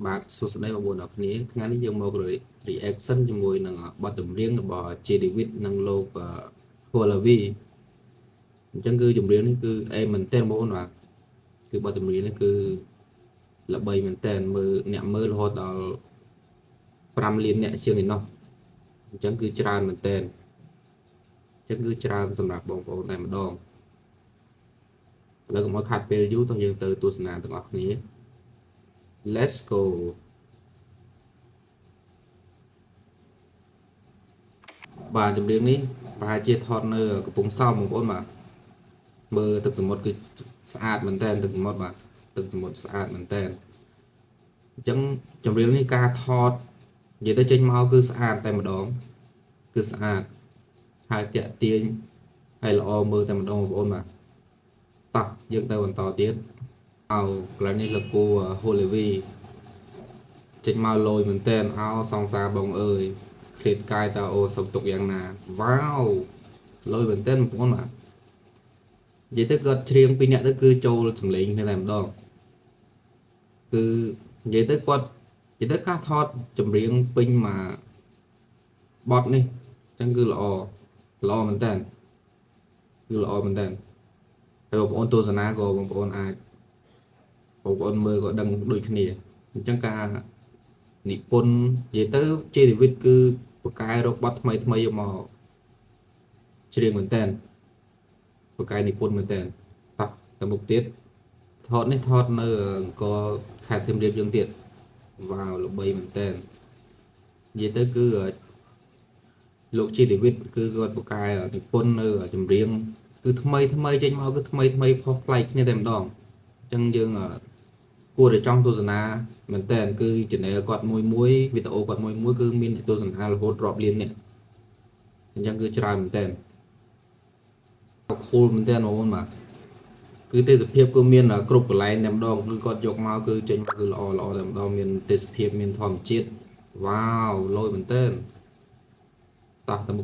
បាទសួស្តីបងប្អូនអរគ្នាថ្ងៃនេះយើងមក reaction ជាមួយនឹងបទចម្រៀងរបស់ J David និងលោក Hulavi អញ្ចឹងគឺចម្រៀងនេះគឺអេមែនទែនបងប្អូនបាទគឺបទចម្រៀងនេះគឺល្បីមែនទែនមើលអ្នកមើលរហូតដល់5លានអ្នកជាងឯណោះអញ្ចឹងគឺច្រើនមែនទែនអញ្ចឹងគឺច្រើនសម្រាប់បងប្អូនតែម្ដងឥឡូវកុំឲ្យខាត់ពេលយូរតោះយើងទៅទស្សនាទាំងអស់គ្នា Let's go បាទចម្រៀងនេះប្រហែលជាថតនៅកំពង់សោមបងប្អូនបាទមើលទឹកសមុទ្រគឺស្អាតមែនតើទឹកសមុទ្របាទទឹកសមុទ្រស្អាតមែនតើអញ្ចឹងចម្រៀងនេះការថតនិយាយទៅចេញមកគឺស្អាតតែម្ដងគឺស្អាតហើយតាក់ទាញហើយល្អមើលតែម្ដងបងប្អូនបាទតោះយើងទៅបន្តទៀតអោកន្លែងនេះលោកពូហូលីវីចេញមកលយមែនតើអោសង្សារបងអើយឃ្លាតកាយតើអូនសុខទុកយ៉ាងណាវ៉ាវលយមែនតើបងប្អូនបាទនិយាយទៅគាត់ច្រៀងពីរនាក់ទៅគឺចូលសម្លេងគ្នាតែម្ដងគឺនិយាយទៅគាត់និយាយទៅការថតចម្រៀងពេញមកបទនេះអញ្ចឹងគឺល្អល្អមែនតើគឺល្អមែនតើហើយបងប្អូនទស្សនាក៏បងប្អូនអាចបងប្អូនមើលក៏ដឹងដូចគ្នាអញ្ចឹងការនិពន្ធនិយាយទៅជេឌីវិតគឺពកែរកបទថ្មីថ្មីយកមកច្រៀងមែនតើពកែនិពន្ធមែនតើតោះទៅមុខទៀតថតនេះថតនៅអង្គរខេត្តសៀមរាបយើងទៀតវ៉ាវល្បីមែនតើនិយាយទៅគឺលោកជេឌីវិតគឺគាត់ពកែនិពន្ធនៅចម្រៀងគឺថ្មីថ្មីចេញមកគឺថ្មីថ្មីខុសប្លែកគ្នាតែម្ដងអញ្ចឹងយើងគួរតែចង់ទស្សនាមែនតើគឺ channel គាត់មួយមួយវីដេអូគាត់មួយមួយគឺមានទស្សនារហូតរាប់លាននាក់អញ្ចឹងគឺច្រើនមែនតើខូលមែនតើបងប្អូនបាទគឺទេសភាពគឺមានគ្រប់កន្លែងតែម្ដងគឺគាត់យកមកគឺចេញមកគឺល្អល្អតែម្ដងមានទេសភាពមានធម្មជាតិវ៉ាវលយមែនតើតោះទៅមុខ